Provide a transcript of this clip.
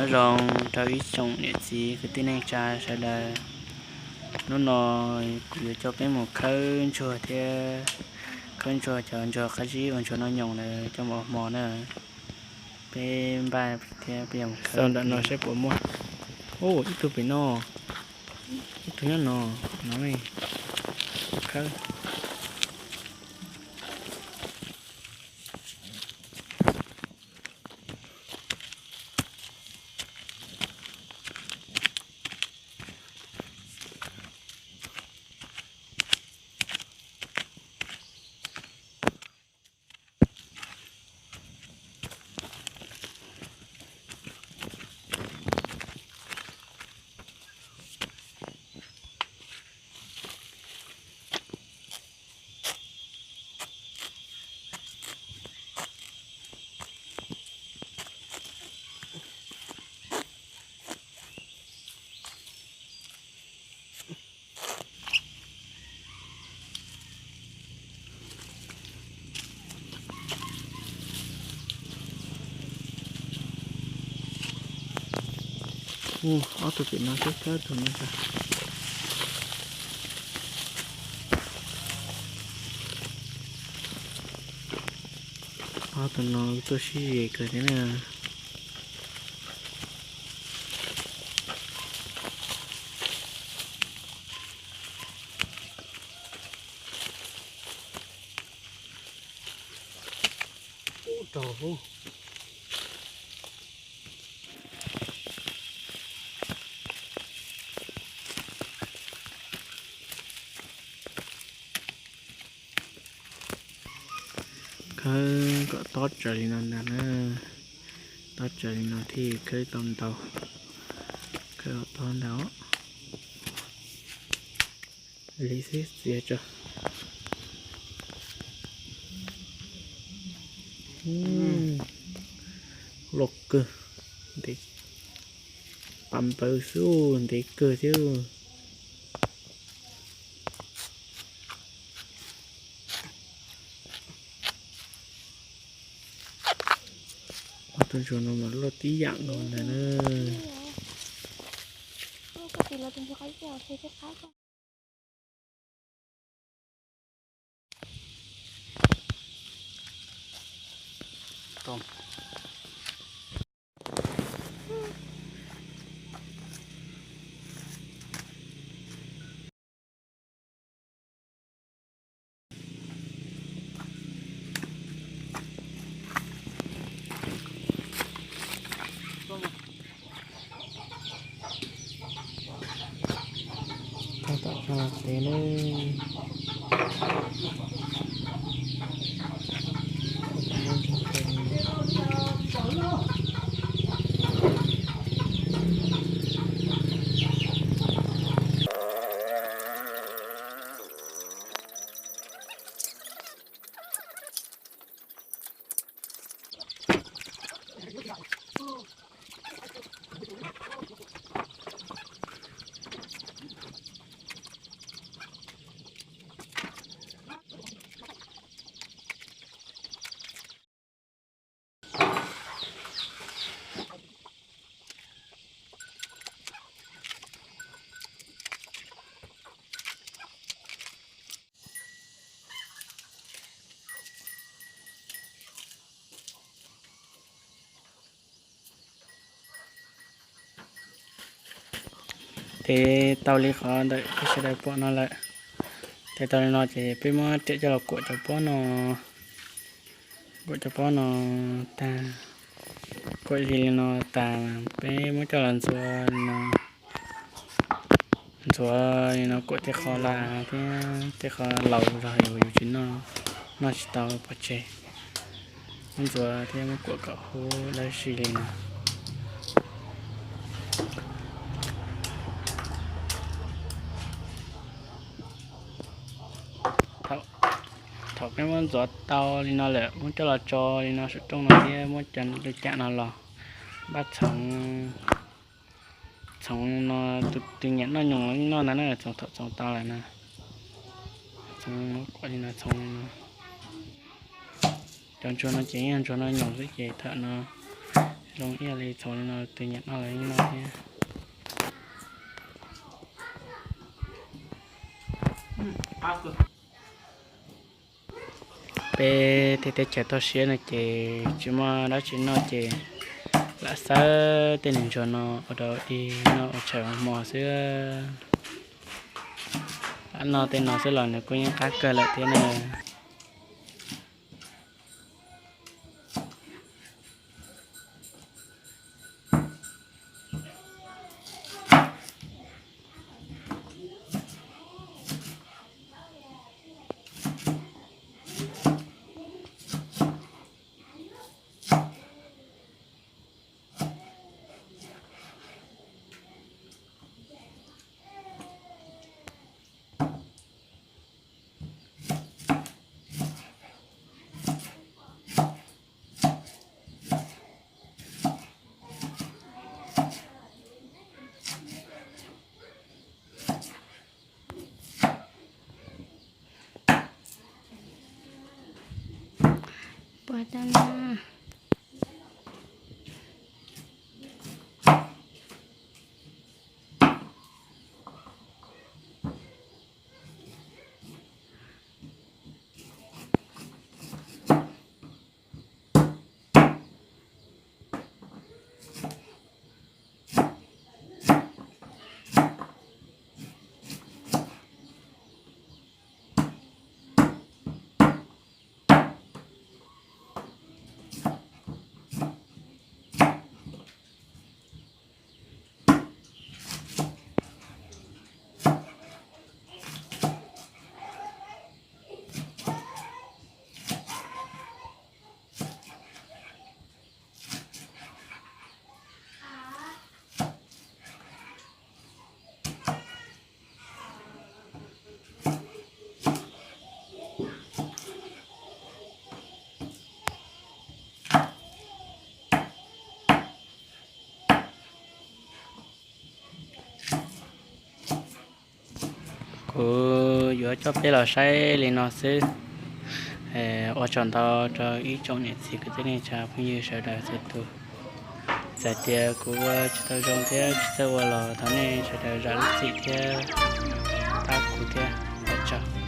Nyob zoo rau ib tsoom niam txiv kwv tij neej tsa sawv daws. Hnub no kuv yuav coj peb mus khawb ntsuag thiab khawb ntsuag cov ntsuag qab zib uas ntsuag noj nyoos lawm coj mus ua hmo na. Peb npaj thiab peb yuav mus khawb ntawm no saib puas muaj. Ub, ib tug pem no, ib tug nyob no, no khawb. Ob tug pem no seb khawb tug no tas. Ob tug no tuaj sib ze kawg thiab na. Khawb kom tob tsawv li no ntag na. Tob tsawv li no thiaj khawb tau ntau. Khawb kom tob ntag. Li xwb txiav tso. Loj kawg, ntev, pam npawv xwb, ntev kawg thiab. Ob tug ntsuag no mas loj tib yam nkaus ntag na. Tau tom tso los tsev nawb. Tes tau li qhov ntawm peb sawv daws pom no lawm. Tes tau li no ces peb muab riam coj los kuam cov pob no, kuam cov pob no tag, kuam li no tas peb muab coj los ntxuav li no, ntxuav li no kuam tej qho laj thiab tej qho laus zog yus tsis noj, noj tsis tau pov tseg. Muab ntxuav thiab muab kuam kom huv dawb si li no. Thaum peb muab ntxuav tau li no lawm muab coj los tso li no saum rooj no thiab muab cov lub cam no los npaj txhoov. Txhoov no tus twg nyiam noj nyoos los noj ntag na, txhoov thaum txhoov tau lawm na. Txhoov kuam li no, txhoov li no. Cov ntsuag no ces yog ntsuag noj nyoos xwb ces thaum no Zoo ib yam li txhuv li no, tus nyiam noj los yeej noj thiab. Peb tej teb chaws toj siab no ces tsis muaj dab tsi noj ces lam xawb tej niag ntsuag no ua rau dig noj ua tshais ua hmo xwb. Lam noj tej no xwb los nws kuj yeej qab kawg lawm thiab na. Puas tau na? Kuv yuav coj peb los saib li no xwb. Ua tsaug ntau rau ib tsoom niam txiv kwv tij neej tsa phooj ywg sawv daws txhua tus. Txawm tias kuv ua tsis tau zoo thiab tsis txawj ua los thov nej sawv daws zam lub txim thiab pab kuv thiab. Ua tsaug.